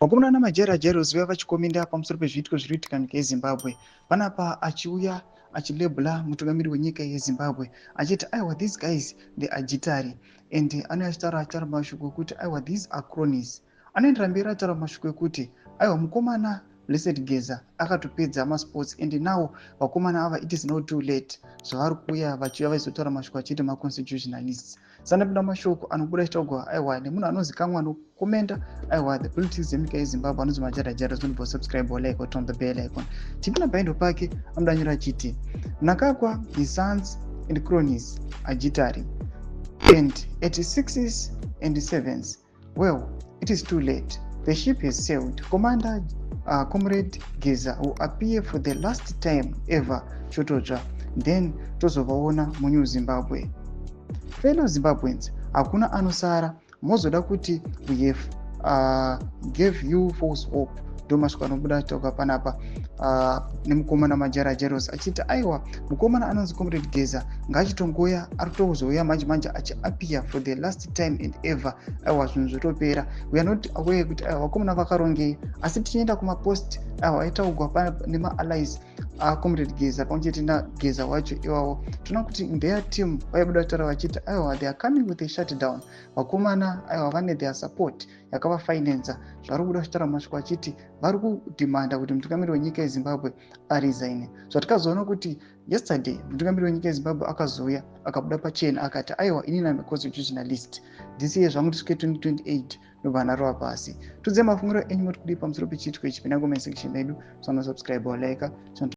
Vakomana naMajaira Jairos vaiva vachikomenda pamusoro pezviitiko zviri kuitika munyika yeZimbabwe. Panapa achiuya achilabela mutungamiri wenyika yeZimbabwe achiti, aiwa, these guys, they are jittery, and anouya achitaura mashoko ekuti, aiwa, these are cronies. Anoendera mberi achitaura mashoko ekuti, aiwa, mukomana Blessed Geza akatopedza masports, and now vakomana ava, it is not too late. Zvavari kuuya vachiuya vachizotaura mashoko achiti maconstitutionalists. Sandapinda mashoko anobuda achitaurwa, aiwa, nemunhu anozikamwa anokomenda, aiwa, the politics yenyika yeZimbabwe, anonzi Majaira Jairos. Unobva subscribe, like, turn the bell icon. Tipinda paindo pake, anodanyura achiti Mnangagwa, his sons and cronies are jittery, and at sixes and sevens, well, it is too late. The ship has sailed. Commander Comrade Geza will appear for the last time ever. Chototsva, then tozovaona muNew Zimbabwe. Fellow Zimbabweans, hakuna anosara mozoda kuti we have gave you false hope. Ndo masviko anobuda achitaurwa panapa nemukomana Majaira Jairos, achiti, aiwa, mukomana anonzi Comrade Geza ngaachitongoya, ari kutozouya manje manje achiappear for the last time and ever. Aiwa, zvinhu zvotopera. We are not aware kuti, aiwa, vakomana vakarongei, asi tichienda kumapost, aiwa, aitaugwa nemaallies aComrade Geza pamwe chete naGeza wacho iwawo, tinoona kuti their team vaibuda kutaura vachiti, aiwa, they are coming with a shutdown. Vakomana, aiwa, vane their support yakavafinansa. Zvari kubuda vachitaura mashoko achiti vari kudhimanda kuti mutungamiri wenyika yeZimbabwe aresign. Zvatikazoona kuti yesterday mutungamiri wenyika yeZimbabwe akazouya akabuda pachena akati, aiwa, inini am constitutionalist, this year zvangu tisvike 2028, ndobva ndarova pasi. Tudze mafungiro enyu, moti kudii pamusoro pechiitiko ichi? Pinda comment section medu, sanosubscribe, walike.